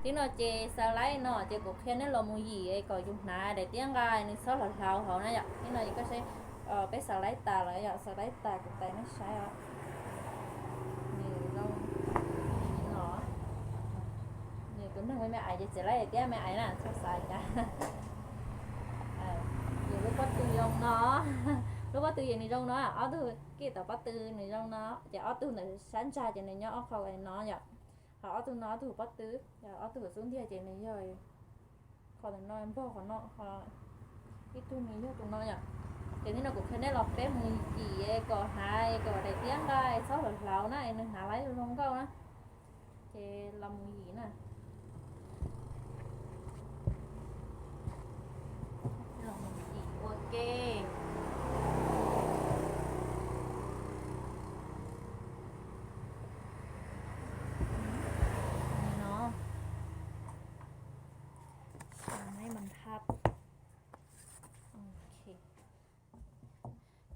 Tib no ces xaws laib no ces kuv qhia nej los mus yim kom yus hnav daim tiab nqa nws txhob hlauv hlauv hauv na yom. Tib no koj saib, peb xaws laib tas lawm yom, xaws laib tas kuv tais nej saib os. Nws zoo li no. Nws tus neeg me me ais ces txiav laib daim tiab me ais na, txhob xav cas. Nws lub pob tw zoo no, lub pob tw ces nws zoo no, ob tug kij tom pob tw nws zoo no, ces ob tug ntawm sab ntsag ces nws nyob ob qho no yom. Ho ob tug no ob tug pob tw, ob tug xub ntiag ces nws yog qhov ntawm no npog qhov no, ho ib tug nws yog tus no yom. Ces tib no kuv qhia nej los peb mus yim kom hnav kom daim tiab nqa txhob hlauv hlauv na, nws hnav laib zoo nkauj na. Ces los mus yim na. Los mus yim ua ke. Li no. Xaws laib mas thab. Ok.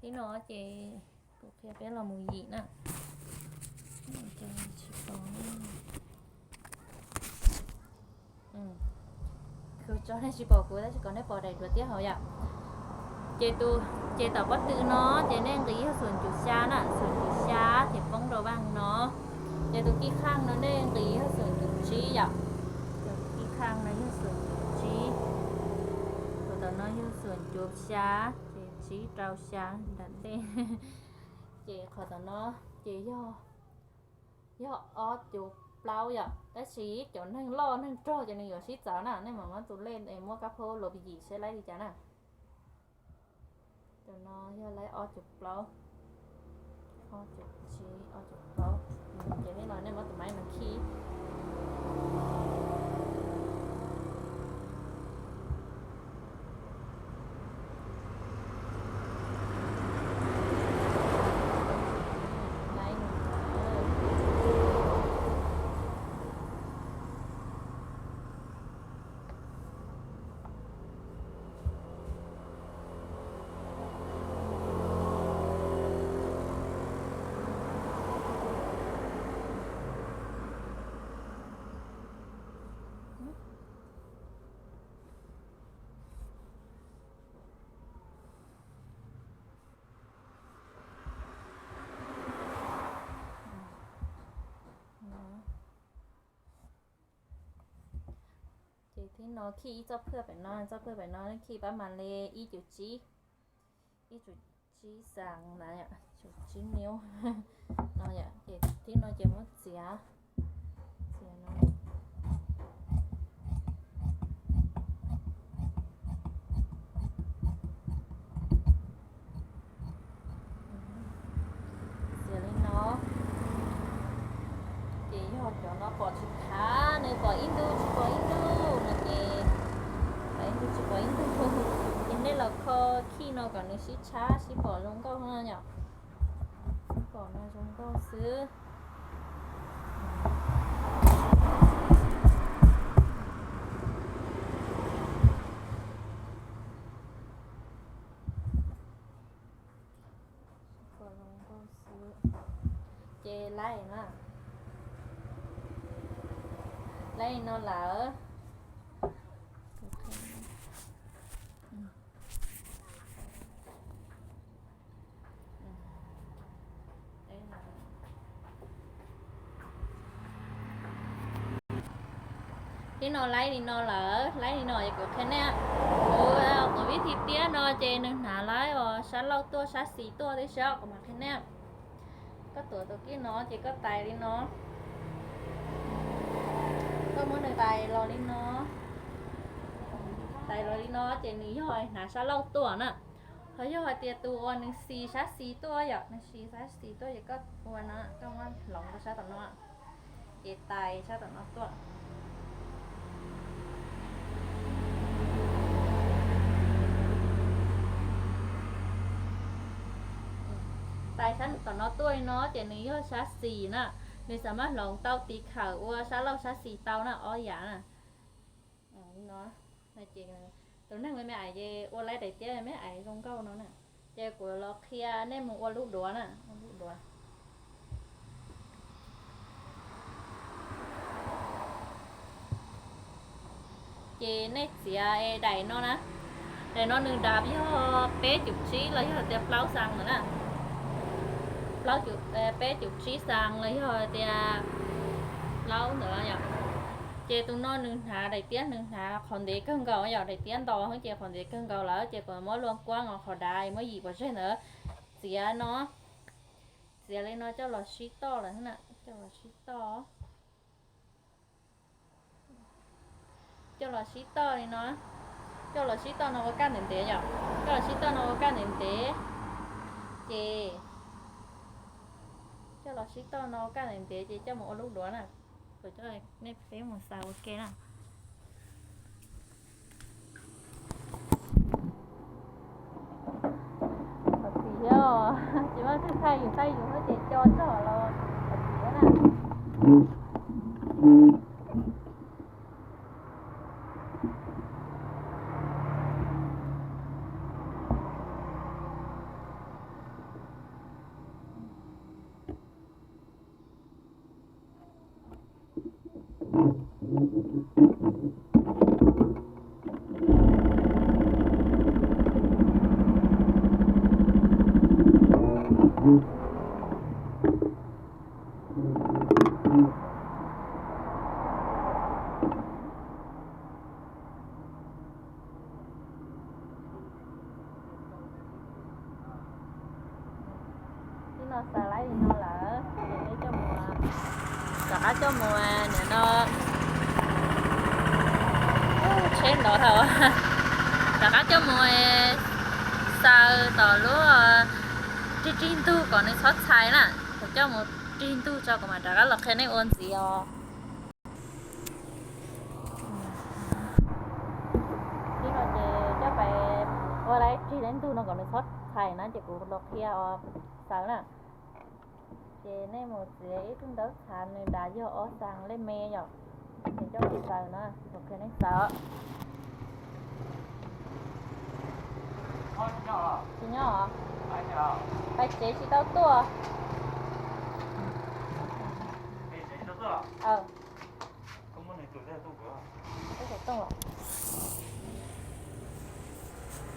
Tib no ces kuv qhia peb los mus yim na. Tsis pom. Kuv tso nej tsis pom kuv tab sis kom nej pom daim duav tiab hauv yom. Ces tus, ces tom pob tw no ces nej nqis yog xoom cum xya na, xoom cum xya ces poob rau vaj no. Ces tus kij khaj no nej nqis yog xoom cum tsib yom. Tus kij khaj no yog xoom cum tsib, tus tom no yog xoom cum xya, ces tsib rau xya nram ntej. Ces qhov tom no ces yog, yog ob cum plaub yom, tab sis cov neeg loj neeg rog ces nws yuav sib txawv na, nej mam muab tus lej es muab kab phaub los yim saib laib li cas na. Tus no yog laib ob cum plaub, ob cum tsib, ob cum plaub. Ces tib no nej muab tus maib no khi. Ces tib no khi ib txoj phwj pem no, txoj phwj pem no khi pab mas li ib cum tsib, ib cum tsib xas na, cum tsib miu no yom. Ces tib no ces muab txiav, txiav no. Txiav li no. Ces yog cov no pom tsis thav, nws pom ib ntu tsis pom ib ntu no ces, pom ib ntu tsis pom ib ntu. Ces nej los kho khi no kom nws sib tshab sib pom zoo nkauj no yom. Sib pom no zoo nkauj xwb. Ces laib no, laib no lawm. Tib no laib li no lawm, laib li no es kuv qhia nej, kuv, kuv vib thi tiab no ces nws hnav laib os, sab laug tuaj sab xis tuaj tib si, kuv mam qhia nej. Koj tuav tus kij no ces koj tais li no, koj muab nws tais los li no, tais los li no ces nws yog hnav sab laug tuaj na. Ho yog hais tias tus uas nws xis sab xis tuaj yom, nws xis sab xis tuaj ces koj ua no, koj muab hloov rau sab tom no, ces tais sab tom no tuaj. Tais sab tom no tuaj li no ces nws yog sab xis na, nws xam maj hloov tau tiv khawm ua sab laug sab xis tau na, ob yam na. Li no, ces tus neeg me me ais ces ua laib daim tiab me ais zoo nkauj no na. Ces kuv los qhia nej mus ua lub duav na, ua lub duav. Ces nej txiav daim no na, daim no nws dav yog peb cum tsib los yog tias plaub xas ntawd na, plaub, peb cum tsib xas los yog tias plaub ntawd yom. Ces tus no nws hnav daim tiab, nws hnav qhov ntev kawg nkaus yom, daim tiab nto ces qhov ntev kawg nkaus lawm ces kuv muab luag kuab nkaus qhov dav muab yim pov tseg ntawd. Txiav no, txiav li no coj los sib toj lawm, coj los sib toj. Coj los sib toj li no, coj los sib toj no ua kaj ntev ntev yom, coj los sib toj no ua kaj ntev ntev. Ces coj los sib toj no ua kaj ntev ntev ces coj mus ua lub duav na. Kuv coj nej peb mus xaws ua ke na. Qhov txiv os, tsis muaj twg thaij yus, thaij yus ces co txog los qhov txiv na. Tib no xaws laib li no lawm ces peb coj mus, rov qab coj mus, nim no tsheb ntov dhau, rov qab coj mus xaws tom lub, rig rig ntug kom nws txhob txhais na, kuv coj mus rig ntug tso kuv mam rov qab los qhia nej ua ntxiv os. Tib no ces coj pais ua laib rig laib ntug no kom nws txhob txhais na ces kuv los qhia os xaws na. Ces nej mus txiav ib tug ntawv txhav nws dav yog ob xas lej me yom, ces coj mus xaws na, kuv qhia nej xaws. Tsis nyob, pais tsev tsis tau tuaj. Tus tooj los.